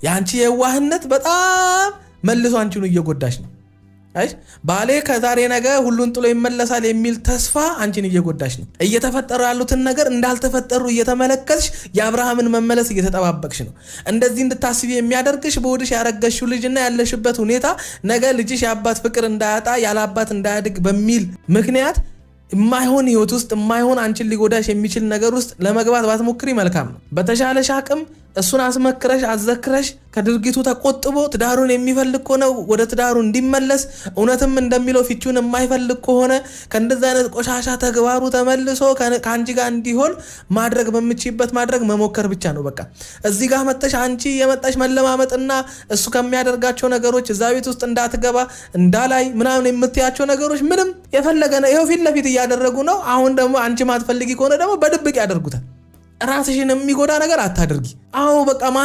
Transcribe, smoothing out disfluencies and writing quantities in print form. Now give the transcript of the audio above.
የአንቺ የዋህነት በጣም መልሶ አንቺኑ እየጎዳሽ ነው። አይ ባሌ ከዛሬ ነገ ሁሉን ጥሎ ይመለሳል የሚል ተስፋ አንቺን እየጎዳሽ ነው። እየተፈጠሩ ያሉትን ነገር እንዳልተፈጠሩ እየተመለከትሽ የአብርሃምን መመለስ እየተጠባበቅሽ ነው። እንደዚህ እንድታስቢ የሚያደርግሽ በሆድሽ ያረገዝሽው ልጅና ያለሽበት ሁኔታ ነገ ልጅሽ የአባት ፍቅር እንዳያጣ፣ ያለ አባት እንዳያድግ በሚል ምክንያት የማይሆን ህይወት ውስጥ፣ የማይሆን አንቺን ሊጎዳሽ የሚችል ነገር ውስጥ ለመግባት ባትሞክሪ መልካም ነው። በተሻለሽ አቅም እሱን አስመክረሽ አዘክረሽ ከድርጊቱ ተቆጥቦ ትዳሩን የሚፈልግ ከሆነ ወደ ትዳሩ እንዲመለስ፣ እውነትም እንደሚለው ፊቹን የማይፈልግ ከሆነ ከእንደዚህ አይነት ቆሻሻ ተግባሩ ተመልሶ ከአንቺ ጋር እንዲሆን ማድረግ በምችይበት ማድረግ መሞከር ብቻ ነው። በቃ እዚህ ጋር መጥተሽ አንቺ የመጣሽ መለማመጥና እሱ ከሚያደርጋቸው ነገሮች እዛ ቤት ውስጥ እንዳትገባ እንዳላይ ምናምን የምትያቸው ነገሮች ምንም የፈለገ ነው። ይኸው ፊት ለፊት እያደረጉ ነው። አሁን ደግሞ አንቺ ማትፈልጊ ከሆነ ደግሞ በድብቅ ያደርጉታል። ራስሽን የሚጎዳ ነገር አታድርጊ። አዎ በቃ።